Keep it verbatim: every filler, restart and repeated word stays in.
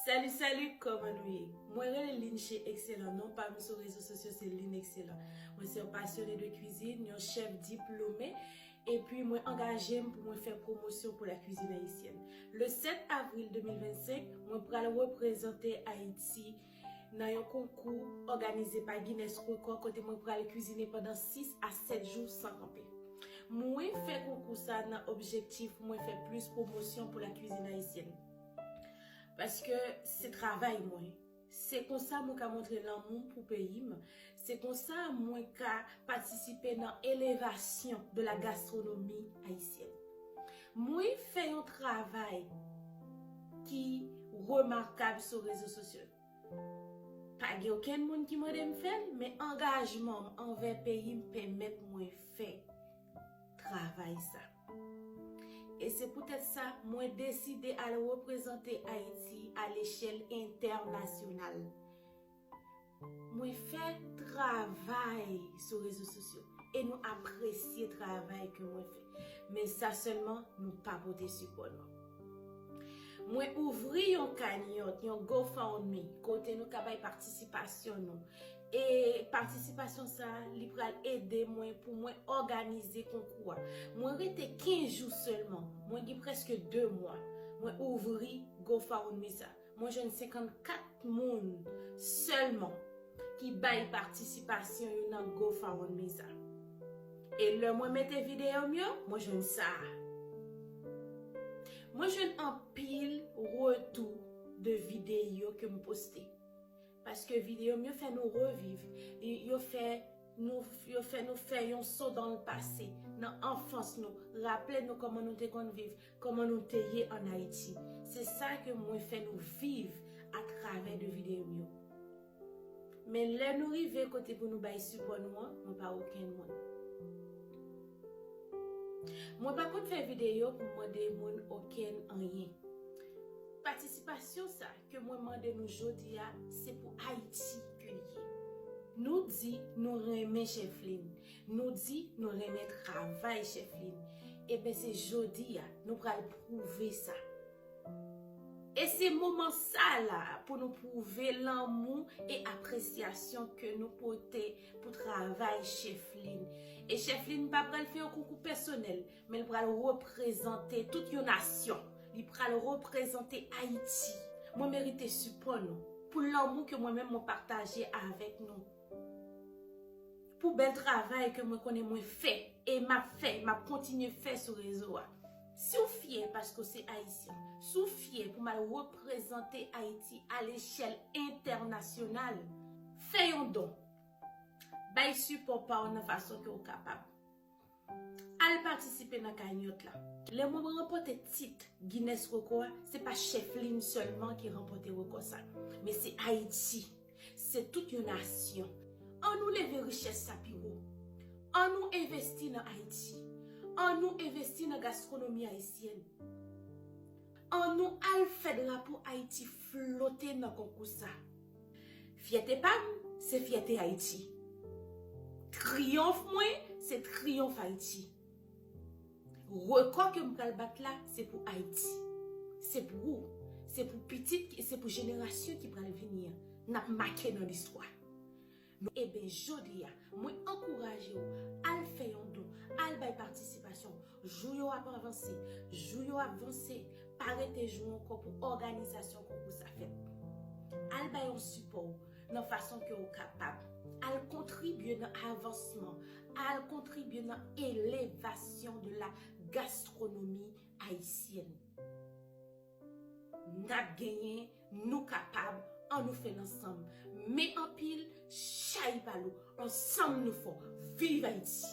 Salut, salut, kòman nou ye? Mwen rele Lynn chez Excellent. Non pa m sou rezo sosyo se Lynn Excellent. Mwen se yon pasyone de kwizin, yon chèf diplome, epi mwen angaje m pou mwen fè pwomosyon pou la cuisine haïtienne. Le sept avril deux mille vingt-cinq, mwen pral reprezante Ayiti nan yon konkou òganize pa Guinness Record kote mwen pral kwizine pandan sis a sèt jou san kanpe. Mwen fè konkou sa nan objektif mwen fè plis pwomosyon pou la cuisine haïtienne. Paske se travay mwen. Se konsa mwen ka montre lanmou pou peyi m. Se konsa mwen ka patisipe nan elevasyon de la gastronomi ayisyèn. Mwen fè yon travay ki remakab sou rezo sosyo. Pa gen okenn moun ki mande m fè l, men angajman m anvè peyi m pèmèt mwen fè travay sa. E se poutèt sa, mwen deside al reprezante Ayiti a lechèl entènasyonal. Mwen fè travay sou rezo sosyo e nou apresye travay ke mwen fè. Men sa sèlman, nou pa pote sipò nou. Mwen ouvri yon kanyòt, yon GoFundMe, kote nou ka bay patisipasyon nou. E patisipasyon sa, li pral ede mwen pou mwen òganize konkou a. Mwen rete kenz jou sèlman. Mwen gen prèske de mwa. Mwen ouvri GoFundMe sa. Mwen jwenn senkannkat moun sèlman ki bay patisipasyon yo nan GoFundMe sa. E lè mwen mete videyo m yo, mwen jwenn sa. Mwen jwenn anpil retou de videyo ke m poste. Paske videyo m yo fè nou reviv. Yo fè nou, yo fè nou fè yon so dan le pase, nan anfans nou, raple nou kòman nou te konn viv, kòman nou te ye ann Ayiti. Se sa ke mwen fè nou viv atravè de videyo m yo. Men lè nou rive kote pou nou bay sipò nou an, mwen pa okenn moun. Mwen pa konn fè videyo pou mande moun okenn anyen. Patisipasyon sa ke mwen mande nou jodi a, se pou Ayiti ke li ye. Nou di nou renmen Chèf Lynn, nou di nou renmen travay Chèf Lynn. Eben se jodi a nou pral pwouve sa. E se moman sa la pou nou pwouve lanmou e apresyasyon ke nou pote pou travay Chèf Lynn. E Chèf Lynn pa pral fè yon konkou pèsonèl, men l pral reprezante tout yon nasyon. Li pral reprezante Ayiti. Mwen merite sipò nou pou lanmou ke mwen menm mwen pataje avèk nou. Pou bèl travay ke mwen konnen mwen fè, e m ap fè, m ap kontinye fè sou rezo a. Si w fyè paske w se ayisyen, si w fyè pou m al reprezante Ayiti a lechèl entènasyonal, fè yon don. Bay sipò pa w nan fason ke w kapab. Al patisipe nan kanyòt la. Lè mwen ranpòte tit Guinness Record a, se pa Chèf Lynn sèlman ki ranpòte rekò sa, men se Ayiti. Se tout yon nasyon. Ann nou leve richès sa pi wo. Ann nou envesti nan Ayiti. Ann nou envesti nan gastwonomi ayisyèn. Ann nou al fè drapo Ayiti flote nan konkou sa. Fyète pa m, se fyète Ayiti. Triyonf mwen, se triyonf Ayiti. Rekò ke m pral bat la, se pou Ayiti. Se pou ou. Se pou pitit, se pou jenerasyon ki pral vini an. N ap make nan listwa. Nou, eben, jodi a, mwen ankouraje w, al fè yon don, al bay patisipasyon w. Jou yo ap avanse, jou yo ap vanse, pa rete jou ankò pou òganizasyon konkou sa fèt. Al bay yon sipò w nan fason ke w kapab. Al kontribye nan avansman, al kontribye nan elevasyon de la gastronomi ayisyèn. N ap genyen, nou kapab, ann nou fè l ansanm. Men anpil, chay pa lou, ansanm nou fò. Viv Ayiti!